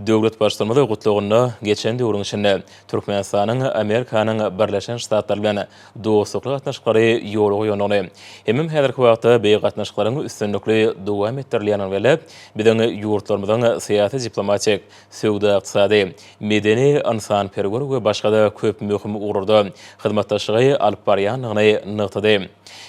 Döwlet Baştutanymyz gutlagynda geçen döwrüň içinde Türkmenistanyň Amerikanyň Birleşen Ştatlary bilen dostlukly gatnaşyklary ýola goýandygyny, hemem häzirki wagtda beýik gatnaşyklaryň üstünlikli dowam etdirilýändigini belläp, biziň ýurtlarymyzyň syýasy-diplomatik, söwda-ykdysady, medeni-ynsanperwer we başga-da köp möhüm ugurlarda hyzmatdaşlygy alyp barýandygyny nygtady.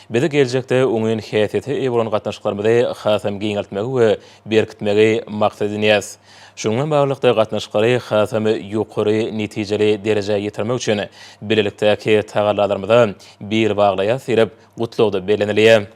Biz geljekde oňyn häsiýete eýe bolan gatnaşyklarymyzy hasam giňeltmegi we berkitmegi maksat edinýäris. Şunuň bilen baglylykda, gatnaşyklary hasam ýokary netijeli derejä ýetirmek üçin bilelikdäki tagallalarymyza bil baglaýarys diýlip, Gutlagda bellenilýär.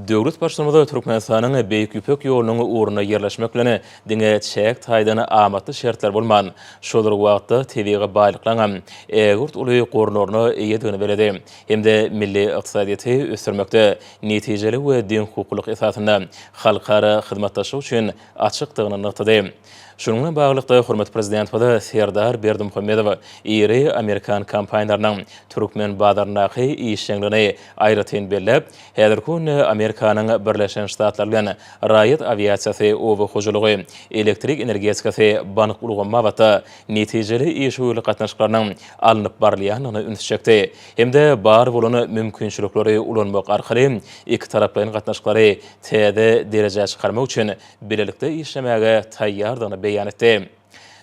Döwlet Baştutanymyz Türkmenistanyň Beýik Ýüpek ýolunyň ugrunda ýerleşmek bilen, diňe çäk taýdan amatly şertler bolman, şol bir wagtda tebigy baýlyklaryňam ägirt uly gorlaryna eýedigini belledi hem-de milli ykdysadyýeti ösdürmekde netijeli we deňhukuklylyk esasynda halkara hyzmatdaşlyk üçin açykdygyny nygtady. Şunuň bilen baglylykda, hormatly Prezidentimiz Serdar Berdimuhamedow iri amerikan kompaniýalarynyň türkmen bazaryndaky işjeňligini aýratyn belläp, häzirki günde Amerikanyň Birleşen Ştatlary bilen raýat awiasiýasy, oba hojalygy, elektrik energetikasy, bank ulgamy babatda netijeli işewürlik gatnaşyklarynyň alnyp barylýandygyna ünsi çekdi. Hem-de bar bolan mümkinçilikleri ulanmak arkaly ikitaraplaýyn gatnaşyklary täze derejä çykarmak üçin bilelikde işlemäge taýýardygyny beýan etdi.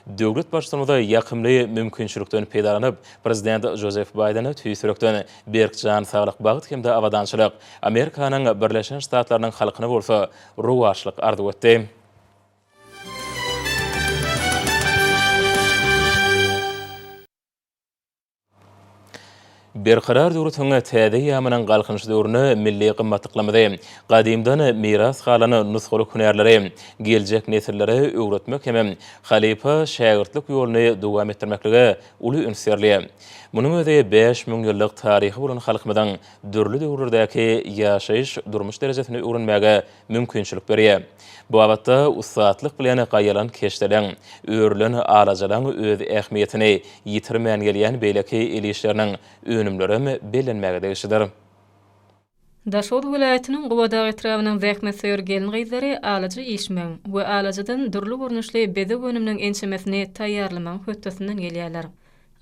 Döwlet Baştutanymyz ýakymly mümkinçilikden peýdalanyp, Prezident Jozef Baýdene tüýs ýürekden berk jan saglyk, bagt hem-de abadançylyk, Amerikanyň Birleşen Ştatlarynyň halkyna bolsa rowaçlyk arzuw etdi. Berkarar döwletiň täze eýýamynyň Galkynyş döwründe milli gymmatlyklarymyzy, gadymdan miras galan nusgalyk hünärleri geljek nesillere öwretmek hemem halypa-şägirtlik ýoluny dowam etdirmeklige uly üns berilýär. Munuň özi 5000 ýyllyk taryhy bolan halkymyzyň dürli döwürlerdäki ýaşaýyş-durmuş derejesini öwrenmäge mümkinçilik berýär. Bu babatda ussatlyk bilen gaýalan keşdeleň, örülen alajalaň öz ähmiýetini ýitirmän gelýän beýleki el işleriniň önümlerem bellenmäge degişlidir. Daşoguz welaýatynyň Gubadag etrabynyň zähmetsöýer gelin-gyzlary alaja işmegiň we alajadan dürli görnüşli bezeg önüminiň ençemesini taýýarlamagyň hötdesinden gelýärler.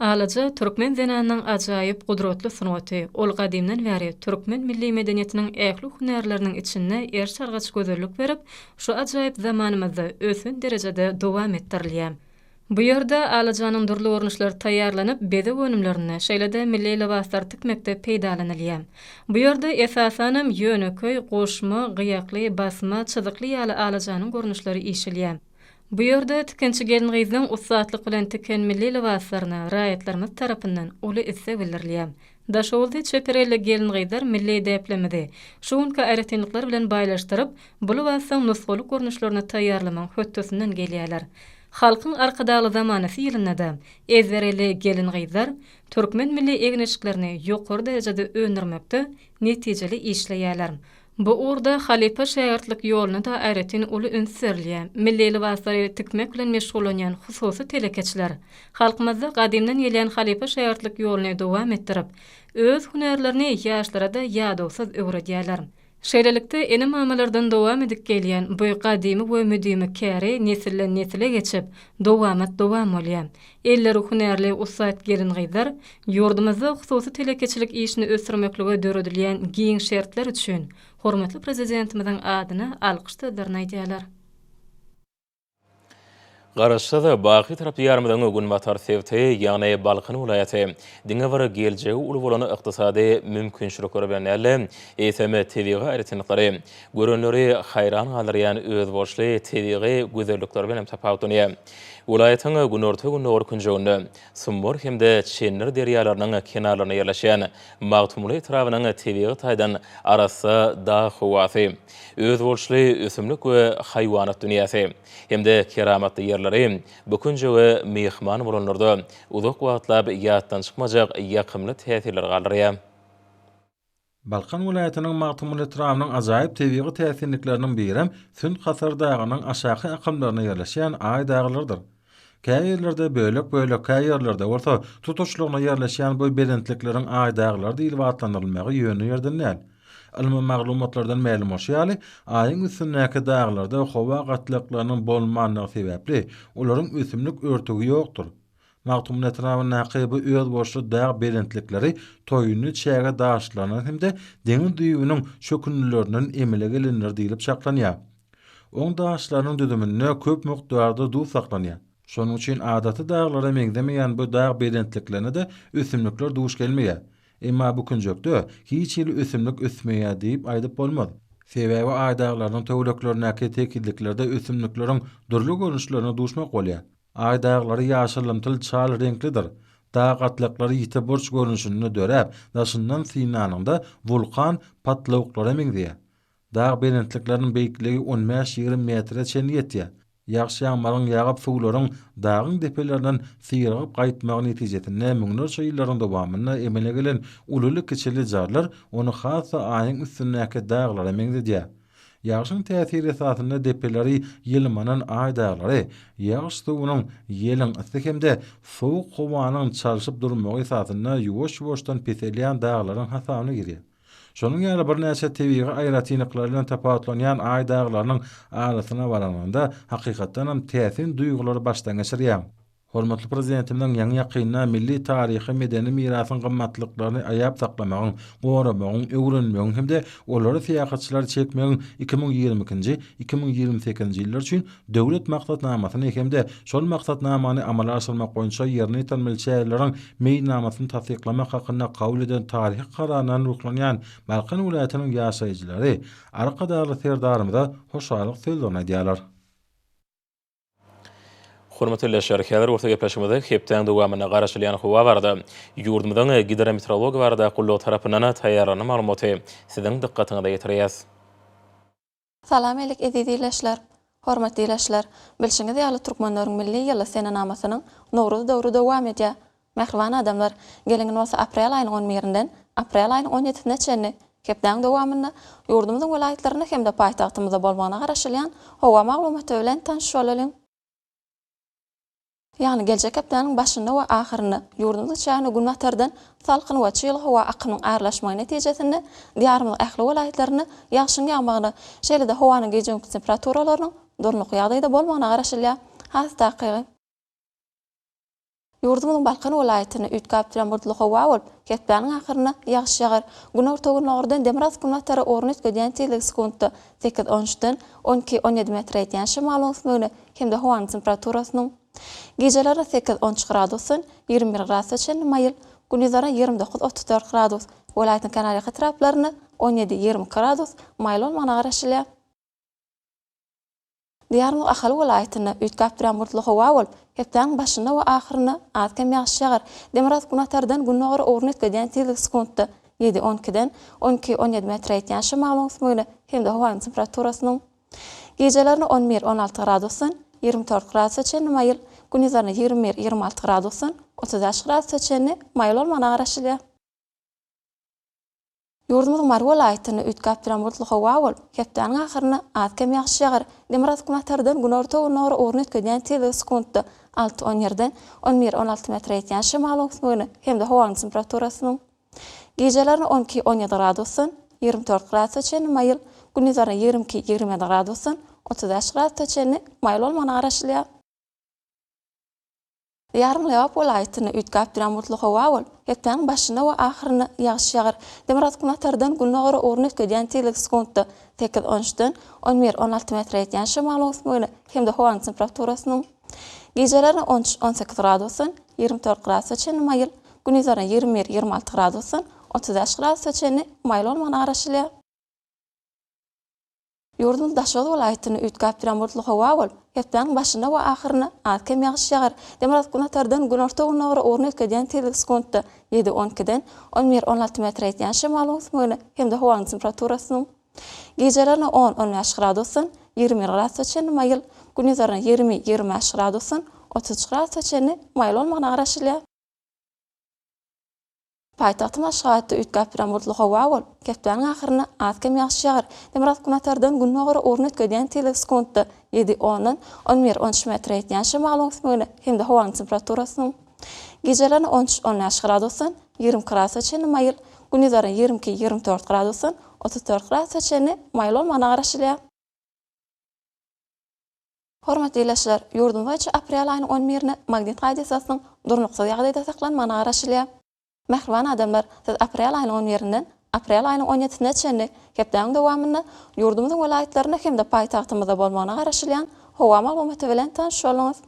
Alaja türkmen zenanynyň ajaýyp, gudratly sungaty. Ol gadymdan bäri türkmen milli medeniýetiniň ähli hünärleriniň içinde eriş-argaç gözellik berip, şu ajaýyp zamanymyzda ösen derejede dowam etdirilýär. Bu ýerde alajanyň dürli görnüşleri taýýarlanyp, bezeg önümlerinde, şeýle-de milli lybaslary tikmekde peýdalanylýar. Bu ýerde, esasanam, ýönekeý, goşma, gyýakly, basma, çyzykly ýaly alajanyň görnüşleri işilýär. Bu ýerde tikinçi gelin-gyzlaň ussatlyk bilen tiken milli lybaslaryna raýatlarymyz tarapyndan uly isleg bildirilýär. Daşoguzly çeper elli gelin-gyzlar milli däplerimizi şu günki aýratynlyklar bilen baýlaşdyryp, bu lybaslaň nusgalyk görnüşlerini taýýarlamagyň hötdesinden gelýärler. Halkyň Arkadagly zamanasy ýylynda-da ezber elli gelin-gyzlar türkmen milli egin-eşiklerini ýokary derejede öndürmekde netijeli işleýärler. Bu ugurda halypa-şägirtlik ýoluna-da aýratyn uly üns berilýär. Milli lybaslary tikmek bilen meşgullanýan hususy telekeçiler halkymyzda gadymdan gelýän halypa-şägirtlik ýoluny dowam etdirip, öz hünärlerini ýaşlara-da ýadawsyz öwredýärler. Şeýlelikde, ene-mamalardan dowam edip gelýän bu gadymy we müdimi käri nesilden-nesile geçip, dowamat-dowam bolýar. Elleri hünärli ussat gelin-gyzlar ýurdumyzda hususy telekeçilik işini ösdürmeklige döredilýän giň şertler üçin hormatly Prezidentimiziň adyna alkyş sözlerini aýdýarlar. Garaşsyz, baky Tarap Diýarymyzyň günbatar sebiti, ýagny Balkan welaýaty diňe bir geljegi uly bolan ykdysady mümkinçilikleri bilen däl-de, eýsem, tebigy aýratynlyklary, görenleri haýran galdyrýan özboluşly tebigy gözellikleri bilen hem tapawutlanýar. Welaýatyň günorta-gündogar künjeginde, Sumbar hem-de Çendir derýalarynyň kenarlarynda ýerleşýän Magtymguly etrabynyň tebigy taýdan arassa dag howasy, özboluşly ösümlik we haýwanat dünýäsi hem-de keramatly ýerleri bu künjege myhman bolanlarda uzak wagtlap ýatdan çykmajak ýakymly täsirleri galdyrýar. Balkan welaýatynyň Magtymguly etrabynyň ajaýyp tebigy täsinlikleriniň birem Sünt Hasar dagynyň aşaky akymlarynda ýerleşýän Aý daglarydyr. Kä ýerlerde bölek-bölek, kä ýerlerde bolsa tutuşlygyna ýerleşýän bu belentlikleriň Aý daglary diýlip atlandyrylmagy ýöne ýerden däl. Ylmy maglumatlardan mälim bolşy ýaly, Aýyň üstündäki daglarda howa gatlaklarynyň bolmanlygy sebäpli, olaryň ösümlik örtügi ýokdur. Magtymguly etrabyndaky bu özboluşly dag belentlikleri toýunly çäge daşlaryndan hem-de deňiz düýbüniň çökündilerinden emele gelendir diýlip çaklanýar. Oň daşlarynyň düzüminde köp mukdarda duz saklanýar. Şonuň üçin adaty daglara meňzemeýän bu dag belentliklerinde-de ösümlikler duş gelmeýär. Emma bu künjekde hiç hili ösümlik ösmeýär diýip aýdyp bolmaz. Sebäbi Aý daglarynyň töwereklerindäki tekizliklerde ösümlikleriň dürli görnüşlerine duşmak bolýar. Aý daglary ýaşylymtyl çal reňklidir. Dag gatlaklary ýiti burç görnüşinde döräp, daşyndan synlanyňda wulkan patlawuklara meňzeýär. Dag belentlikleriniň beýikligi on bäş-ýigrimi metre çenli ýetýär. Ýagyş-ýagmaryň ýagyp suwlaryň dagyň depelerinden syrygyp gaýtmagy netijesinde müňlerçe ýyllaryň dowamynda emele gelen ululy-kiçili jarlar ony has-da Aýyň üstündäki daglara meňzedýär. Ýagşyň täsiri esasynda depeleri ýylmanan aý daglary, ýagyş suwunyň, ýeliň ysy hem-de sowuk howanyň çalşyp durmagy esasynda ýuwaş-ýuwaşdan peselýän daglaryň hasabyna girýär. Şonuň ýaly birnäçe tebigy aýratynlyklary bilen tapawutlanýan aý daglarynyň arasyna baranyňda, hakykatdanam täsin duýgulary başdan geçirýäň. Hormatly Prezidentimiziň ýaňy-ýakynda milli taryhy-medeni mirasyň gymmatlyklaryny aýap saklamagyň, goramagyň, öwrenmegiň hem-de olary syýahatçylary çekmegiň 2022-nji, 2028-nji ýyllar üçin Döwlet maksatnamasyny hem-de şol maksatnamany amala aşyrmak boýunça ýerine ýetirilmeli çäreleriň Meýilnamasyny tassyklamak hakynda kabul eden taryhy Kararyndan ruhlanýan Balkan welaýatynyň ýaşaýjylary Arkadagly Serdarymyza hoşallyk sözlerini aýdýarlar. Hormatly ildeşler, häzir bolsa gepleşigimizde hepdäň dowamynda garaşylýan howa barada ýurdumyzyň Gidrometeorologiýa barada gullugy tarapyndan taýýarlanan maglumaty siziň dykgatyňyza ýetirýäs. Salam alik eziz ildeşler! Hormatly ildeşler, bilşiňiz ýaly türkmenleriň milli ýyly senenamasynyň Nowruz döwri dowam edýär. Mähriban adamlar, geliň indi bolsa aprel aýynyň on birinden aprel aýynyň on ýedisine çenli hepdäň dowamynda ýurdumyzyň welaýatlarynda hem-de paýtagtymyzda bolmagyna garaşylýan howa maglumaty bilen tanyş bolalyň. Ýagny geljek hepdäniň başynda we ahyrynda ýurdumyzyň çägine günbatardan salkyn we çygly howa akymynyň aralaşmagy netijesinde Diýarymyzyň ähli welaýatlarynda ýagşyň ýagmagyna, şeýle-de howanyň gije-gündizki temperaturalarynyň durnukly ýagdaýda bolmagyna garaşylýar. Has takygy. Ýurdumyzyň Balkan welaýatynda üýtgäp duran bulutly howa bolup, hepdäniň ahyrynda ýagyş ýagar. Günorta-gündogardan demirgazyk-günbatara ugruny üýtgedýän tizligi sekuntda sekiz, on üçden on iki, on ýedi metre ýetýän şemalyň ösmegine hem-de howanyň temperaturasynyň gijelerine sekiz, on üç gradusdan 21 gradusa çenli maýyl, gündizlerine 29, 34 gradus, welaýatyň kenarýaka etraplarynda on ýedi, 22 gradus maýyl bolmagyna garaşylýar. Diýarymyz Ahal welaýatynda üýtgäp durýan bulutly howa bolup, hepdäniň başynda we ahyrynda az-kem ýagyş ýagar. Demirgazyk-günortadan gündogara ugruny üýtgedýän tizligi sekuntda ýedi, on ikiden on iki, on ýedi metre ýetýän şemalyň ösmegine hem-de howanyň temperaturasynyň gijelerine on bir, on alty gradusdan 24 gradusa çenli maýyl, gündizlerine 21, 26 gradusdan 35 gradusa çenli maýyl bolmagyna garaşylýar. Ýurdumyzyň Mary welaýatynda üýtgäp duran bulutly howa bolup, hepdäniň ahyrynda az-kem ýagyş ýagar. Demirgazyk-günbatardan günorta-gündogara ugruny üýtgedýän tizligi sekuntda alty, on ýerden on bir, on alty metre ýetýän şemalyň ösmegine hem-de howanyň temperaturasynyň gijelerine on iki, on ýedi gradusdan 24 gradusa çenli maýyl, gündizlerine 22, 27 gradusdan 35 gradusa çenli maýyl bolmagyna garaşylýar. Diýaryň Lebap welaýatynda üýtgäp durýan bulutly howa bolup, hepdäniň başynda we ahyrynda ýagyş ýagar. Demirgazyk-günbatardan gündogara ugruny üýtgedýän tizligi sekuntda sekiz, on üçden on bir, on alty metre ýetýän şemalyň ösmegine hem-de howanyň temperaturasynyň gijelerine on üç, on sekiz gradusdan 24 gradusa çenli maýyl, gündizlerine 21, 26 gradusdan 35 gradusa çenli maýyl bolmagyna garaşylýar. Ýurdumyz Daşoguz welaýatynda üýtgäp durýan bulutly howa bolup, hepdäniň başynda we ahyrynda az-kem ýagyş ýagar. Demirgazyk-günbatardan günorta-gündogara ugruny üýtgedýän tizligi sekuntda ýedi, on ikiden on bir, on alty metre ýetýän şemalyň ösmegine hem-de howanyň temperaturasynyň gijelerine on, on bäş gradusdan 21 gradusa çenli maýyl, gündizlerine 20, 25 gradusdan 33 gradusa çenli maýyl bolmagyna garaşylýar. Paýtagtymyz Aşgabatda üýtgäp duran bulutly howa bolup, hepdäniň ahyrynda az-kem ýagyş ýagar. Demirgazyk-günbatardan gündogara ugruny üýtgedýän tizligi sekuntda ýedi, ondan on bir, on üç metre ýetýän şemalyň ösmegine hem-de howanyň temperaturasynyň gijelerine on üç, on bäş gradusdan 22 gradusa çenli maýyl, gündizlerine 22, 24 gradusdan 34 gradusa çenli maýyl bolmagyna garaşylýar. Hormatly ildeşler, ýurdumyz boýunça aprel aýynyň on birine magnit hadysasynyň durnuksyz ýagdaýda saklanmagyna garaşylýar. Mähriban adamlar, siz aprel aýynyň on birinden aprel aýynyň on ýedisine çenli hepdäniň dowamynda ýurdumyzyň welaýatlarynda hem-de paýtagtymyzda bolmagyna garaşylýan howa maglumaty bilen tanyş bolduňyz.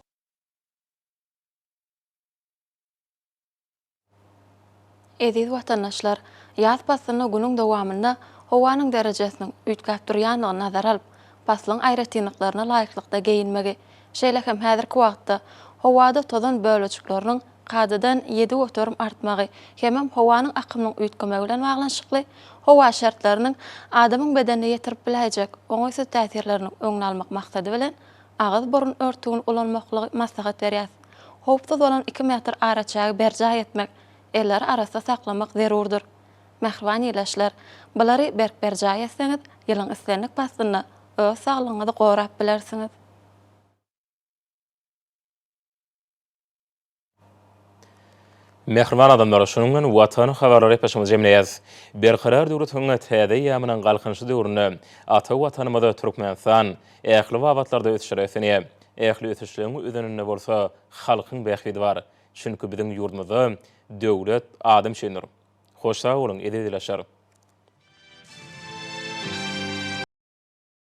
Eziz watandaşlar, ýaz paslynda günüň dowamynda howanyň derejesiniň üýtgäp durýandygyny nazara alyp, paslyň aýratynlyklaryna laýyklykda geýinmegi, şeýle hem häzirki wagtda howada tozan bölejikleriniň kadadan 7% artmagy hemem howanyň akymynyň üýtgemegi bilen baglanyşykly howa şertleriniň adamyň bedenine ýetirip biläýjek oňaýsyz täsirleriniň öňüni almak maksady bilen agyz-burun örtügini ulanmaklygy maslahat berýäs. Howpsuz bolan iki metr araçägi berjaý etmek, elleri arassa saklamak zerurdyr. Mähriban ildeşler, bulary berk berjaý etseňiz, ýylyň islendik paslynda öz saglygyňyzy gorap bilersiňiz. Mähriban adamlar, şunuň bilen Watan habarlary gepleşigimizi jemleýäris. Berkarar döwletiň täze eýýamynyň Galkynyşy döwründe ata Watanymyz Türkmenistan ähli babatlarda ösüşlere beslenýär. Ähli ösüşleriň özeninde bolsa halkyň bähbidi bar. Çünki biziň ýurdumyzda döwlet adam üçindir. Hoş sag boluň, eziz ilaçlar!